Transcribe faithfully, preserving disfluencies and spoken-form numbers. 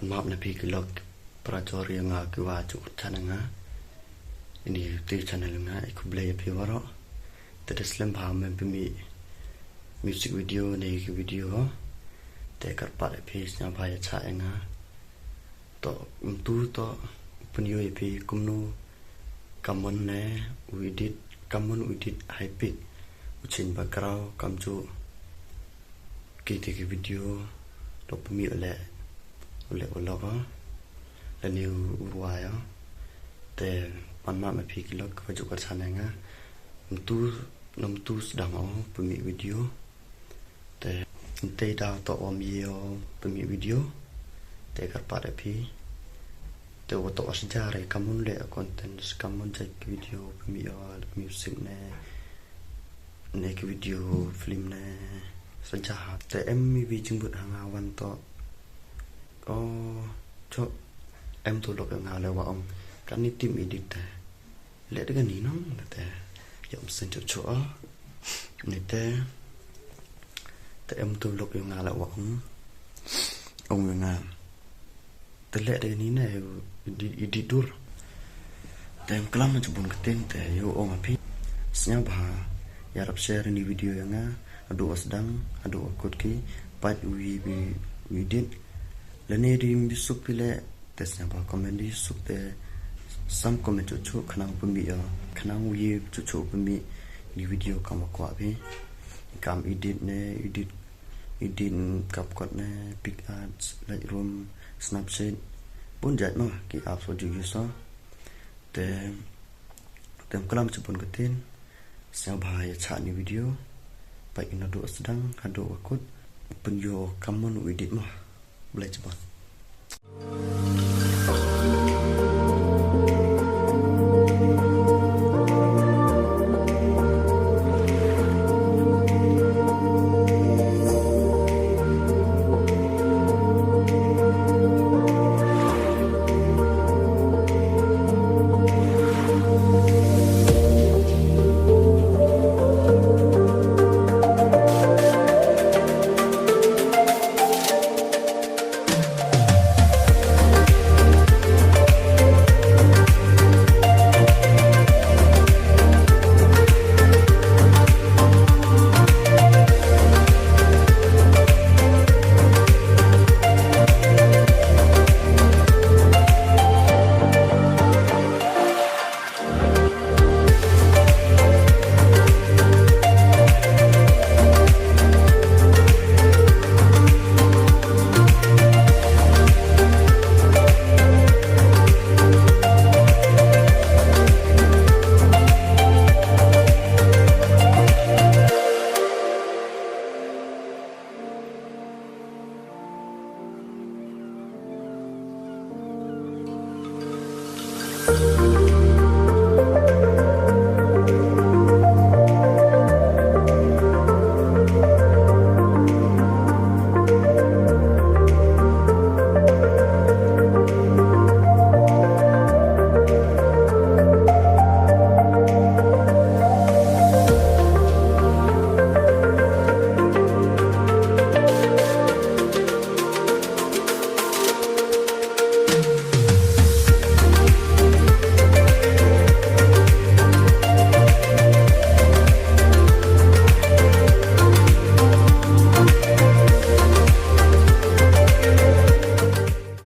Map na phi ki lok para jor ïa nga ki wa ju chan nga. Ini te channel nga, i khublei ïa phi waroh. Te da slem bha mem pynmih music video ne ki video. Te kyrpad ïa phi sngewbha ïa chah ïa nga. To mtu to pynïoh ïa phi kumno kamon ne u edit, kamon u edit high pitch, u change background, kamjooh kiti ki video. To pynmih u leh, u leh u lok o, lane u rwai o. Te pan map ma phi ki lok wa ju ka channel nga. Mtu, no mtu sdang o pynmih video. Te ntei da to om ïa pynmih video. Te kyrpad ïa phi. Te wa to as jare kamon leh content, kamon jait video pynmih o, music ne, ne ki video film ne. Saja te em mi bi jingbut ha nga wan to. O, cho em to lok nga le wa ong. Kani team edit te. Leh da kani nong te. Ïa um sen cho cho a. Ni te. Te em to lok ïa nga le wa ong. Ong ïa nga. Te leh da kani ne edit, edit dur. Te em klam jubun ktien te ïa ong a phi. Sngewbha ïarap share ni video ïa nga. Haduh wa sdang, haduh wa kut ki. Pat wi bi wi edit. Lane di bi suk phi leh. Te sngewbha comment di suk te sam comment chuh chuh khnang pynmih ïa, khnang u ïa chuh chuh pynmih ni video kam wa kwah phi. Kam edit ne, edit, edit CapCut ne, PicsArt, Lightroom, Snapseed. Bun jait ma ki apps wa ju use o. Te tem klam jubun ktien. Sngewbha ïa chah ni video. Pat ïa naduh sdang haduh wa kut. Pynïoh kamon u edit ma. Blei jubun.